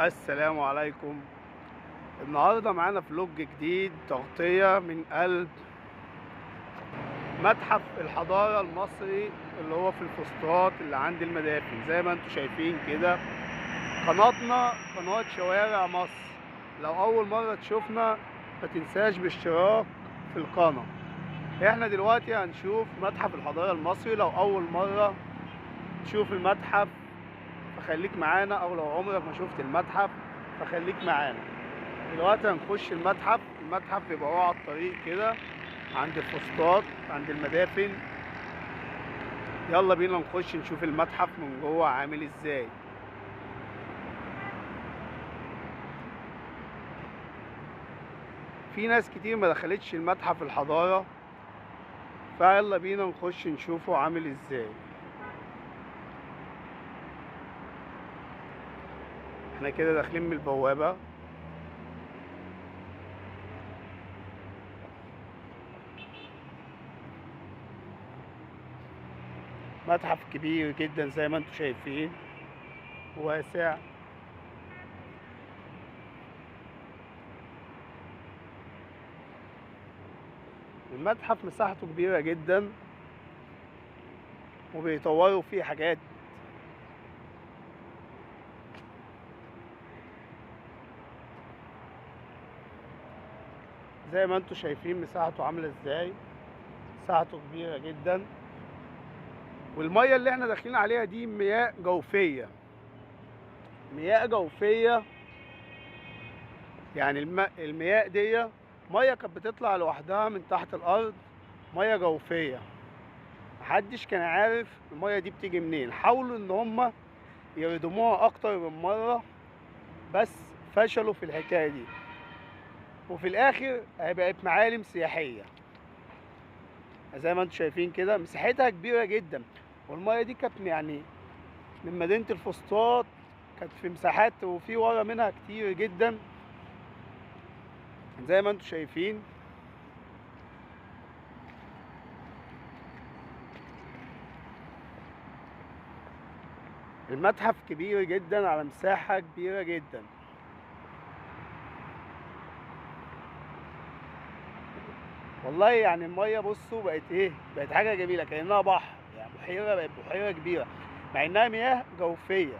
السلام عليكم. النهارده معانا فلوج جديد، تغطية من قلب متحف الحضارة المصري اللي هو في الفسطاط اللي عند المدافن. زي ما انتم شايفين كده قناتنا قناة شوارع مصر. لو أول مرة تشوفنا ما تنساش بالاشتراك في القناة. احنا دلوقتي هنشوف متحف الحضارة المصري. لو أول مرة تشوف المتحف فخليك معانا، او لو عمرك ما شفت المتحف فخليك معانا. دلوقتي هنخش المتحف. المتحف بيبقى هو على الطريق كده عند الفسطاط عند المدافن. يلا بينا نخش نشوف المتحف من جوه عامل ازاي. في ناس كتير ما دخلتش المتحف الحضارة، فيلا بينا نخش نشوفه عامل ازاي. احنا كده داخلين من البوابة. متحف كبير جدا زي ما انتم شايفين، واسع. المتحف مساحته كبيرة جدا وبيطوروا فيه حاجات. زي ما انتم شايفين مساحته عاملة ازاي، مساحته كبيرة جدا. والمية اللي احنا داخلين عليها دي مياه جوفية، مياه جوفية. يعني المياه دي مية كانت بتطلع لوحدها من تحت الأرض، مية جوفية. محدش كان عارف المية دي بتيجي منين. حاولوا ان هما يردموها اكتر من مرة بس فشلوا في الحكاية دي، وفي الاخر بقت معالم سياحية. زي ما انتم شايفين كده مساحتها كبيرة جدا. والمية دي كانت يعني من مدينة الفسطاط، كانت في مساحات وفي ورا منها كتير جدا زي ما انتم شايفين. المتحف كبير جدا على مساحة كبيرة جدا. والله يعني المية بصوا بقت ايه، بقت حاجة جميلة كانها بحر، يعني بحيرة، بقت بحيرة كبيرة مع انها مياه جوفيه.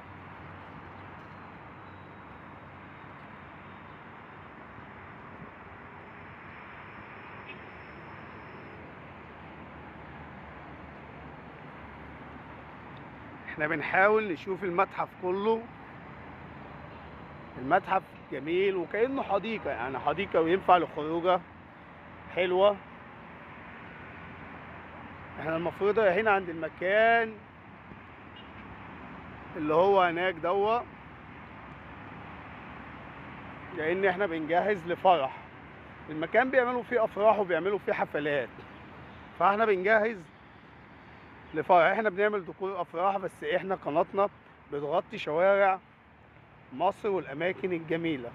احنا بنحاول نشوف المتحف كله. المتحف جميل وكانه حديقة، يعني حديقة وينفع للخروجه حلوة. احنا المفروض رايحين عند المكان اللي هو هناك دوا، لان احنا بنجهز لفرح. المكان بيعملوا فيه افراح وبيعملوا فيه حفلات، فاحنا بنجهز لفرح. احنا بنعمل ديكور افراح، بس احنا قناتنا بتغطي شوارع مصر والاماكن الجميلة.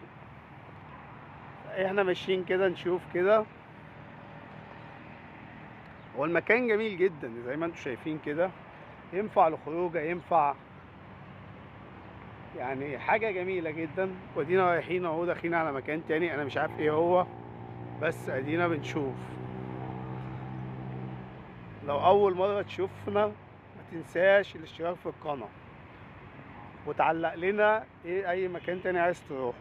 احنا ماشيين كده نشوف كده. هو المكان جميل جدا زي ما انتم شايفين كده، ينفع لخروجه، ينفع يعني حاجة جميلة جدا. وادينا رايحين اهو، داخلين على مكان تاني انا مش عارف ايه هو، بس ادينا بنشوف. لو اول مرة تشوفنا ما تنساش الاشتراك في القناة وتعلق لنا ايه اي مكان تاني عايز تروحه.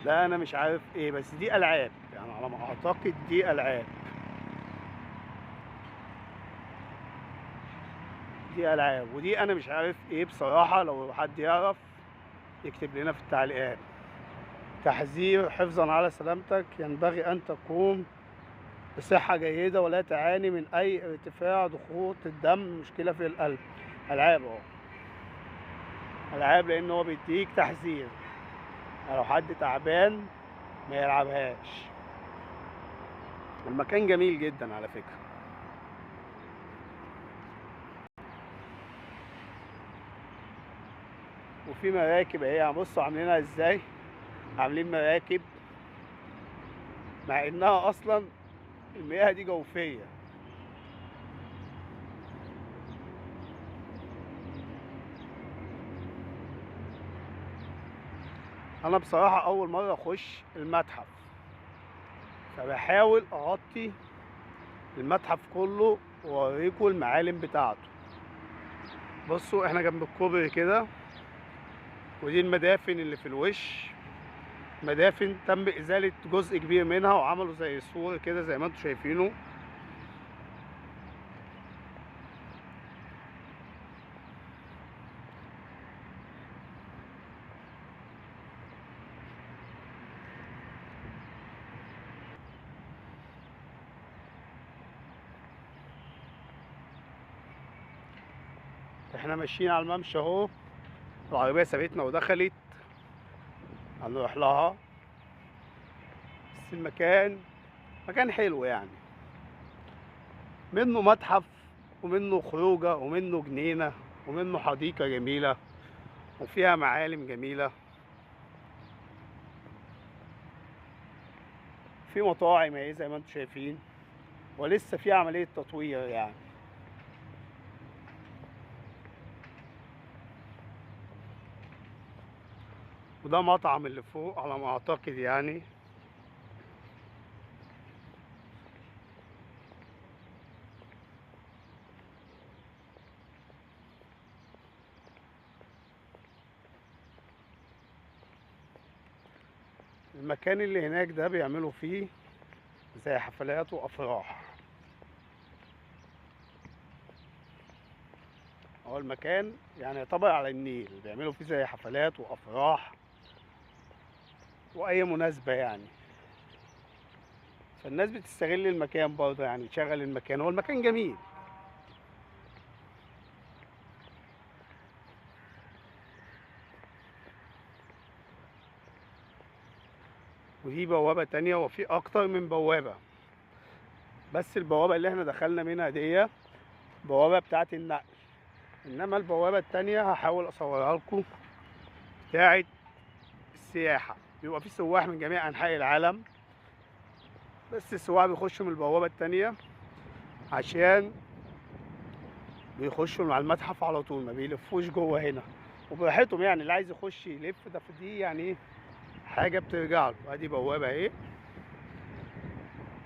لا انا مش عارف ايه، بس دي العاب، يعني على ما اعتقد دي العاب، دي العاب. ودي انا مش عارف ايه بصراحة، لو حد يعرف يكتب لنا في التعليقات. تحذير: حفظا على سلامتك ينبغي ان تقوم بصحة جيدة ولا تعاني من اي ارتفاع ضغوط الدم، مشكلة في القلب. العاب اهو، العاب، لان هو بيديك تحذير لو حد تعبان ما يلعبهاش. المكان جميل جدا على فكرة. وفي مراكب اهي، بصوا عاملينها ازاي، عاملين مراكب مع انها اصلا المياه دي جوفية. انا بصراحة اول مرة اخش المتحف، فبحاول اغطي المتحف كله واوريكم المعالم بتاعته. بصوا احنا جنب الكوبري كده، ودي المدافن اللي في الوش. مدافن تم ازالة جزء كبير منها وعملوا زي سور كده زي ما انتم شايفينه. احنا ماشيين على الممشى اهو، العربية سابتنا ودخلت، هنروح لها. بس المكان مكان حلو يعني، منه متحف ومنه خروجة ومنه جنينة ومنه حديقة جميلة وفيها معالم جميلة. في مطاعم اهي زي ما انتم شايفين، ولسه في عملية تطوير يعني. وده مطعم اللي فوق على ما اعتقد يعني. المكان اللي هناك ده بيعملوا فيه زي حفلات وافراح. هو المكان يعني يعتبر على النيل، بيعملوا فيه زي حفلات وافراح واي مناسبة يعني. فالناس بتستغل المكان برضه يعني، تشغل المكان، هو المكان جميل. ودي بوابة تانية، وفي اكتر من بوابة، بس البوابة اللي احنا دخلنا منها دي بوابة بتاعت النقل، انما البوابة التانية هحاول اصورها لكم بتاعت السياحة. بيبقى في سواح من جميع انحاء العالم، بس السواح بيخشوا من البوابة التانية عشان بيخشوا مع المتحف على طول، ما بيلفوش جوه هنا وبراحتهم يعني. اللي عايز يخش يلف ده في دي يعني حاجة بترجع له. ادي بوابة اهي،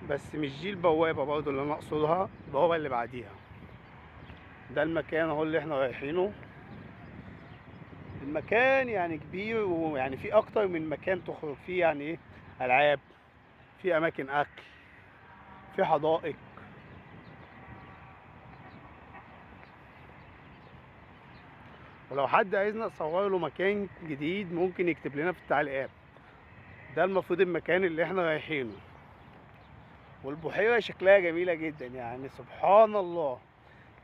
بس مش دي البوابة برضو اللي انا اقصدها، البوابة اللي بعديها. ده المكان اهو اللي احنا رايحينه. المكان يعني كبير، ويعني في اكتر من مكان تخرج فيه، يعني ايه، العاب، في اماكن اكل، في حدائق. ولو حد عايزنا نصور له مكان جديد ممكن يكتب لنا في التعليقات. ده المفروض المكان اللي احنا رايحينه. والبحيرة شكلها جميلة جدا يعني، سبحان الله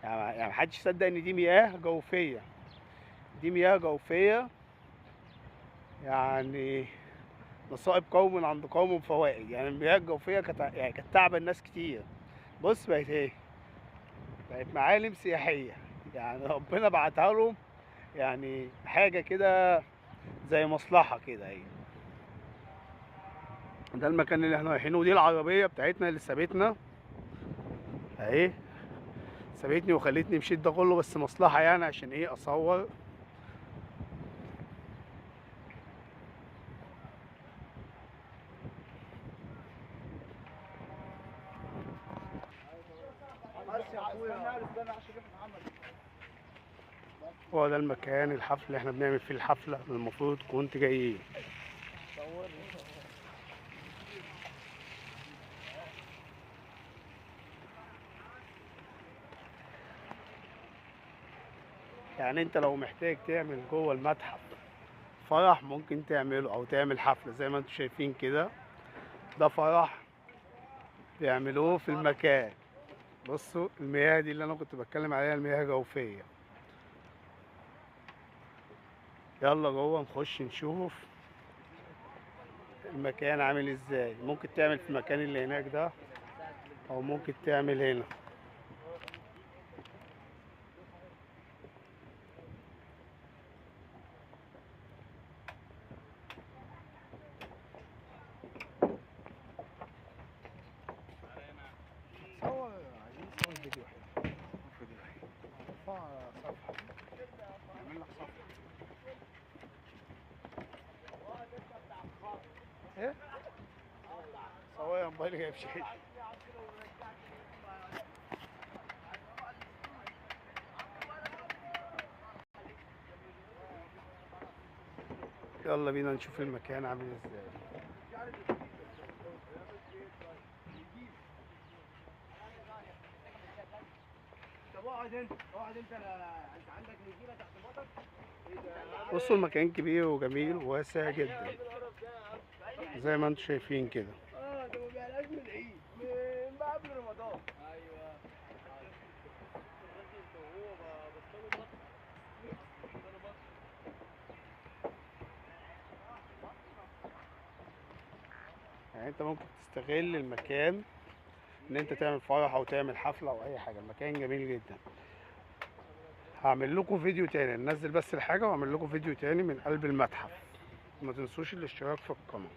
يعني محدش يصدق ان دي مياه جوفية. دي مياه جوفية يعني، مصائب قوم عند قوم فوائد يعني. المياه الجوفية كانت يعني كانت تعبة الناس كتير. بص بقت ايه، بقت معالم سياحية يعني، ربنا بعتها لهم يعني حاجة كده زي مصلحة كده اهي. ده المكان اللي احنا رايحينه، ودي العربية بتاعتنا اللي سابتنا اهي، سابتني وخلتني مشيت ده كله، بس مصلحة يعني عشان ايه، اصور. هو ده المكان الحفل اللي احنا بنعمل فيه الحفلة اللي المفروض كنت جايين. يعني انت لو محتاج تعمل جوه المتحف فرح ممكن تعمله، او تعمل حفلة زي ما انتم شايفين كده. ده فرح بيعملوه في المكان. بصوا المياه دي اللي انا كنت بتكلم عليها، المياه جوفية. يلا جوه نخش نشوف المكان عامل ازاي. ممكن تعمل في المكان اللي هناك ده، او ممكن تعمل هنا. نرفعها على صفحة، نعمل لك صفحة. ايه؟ صور موبايلي جايب شيء. يلا بينا نشوف المكان عامل ازاي. طب اقعد انت، اقعد انت، انت عندك نجيله تحت بطنك. بصوا المكان كبير وجميل وواسع جدا زي ما انتم شايفين كده. ده ما بيعلاش من العيد، من بقى قبل رمضان. ايوه يعني انت ممكن تستغل المكان ان انت تعمل فرح او تعمل حفلة او اي حاجة. المكان جميل جدا. هعمل لكم فيديو تاني، ننزل بس الحاجة واعمل لكم فيديو تاني من قلب المتحف. ما تنسوش الاشتراك في القناة.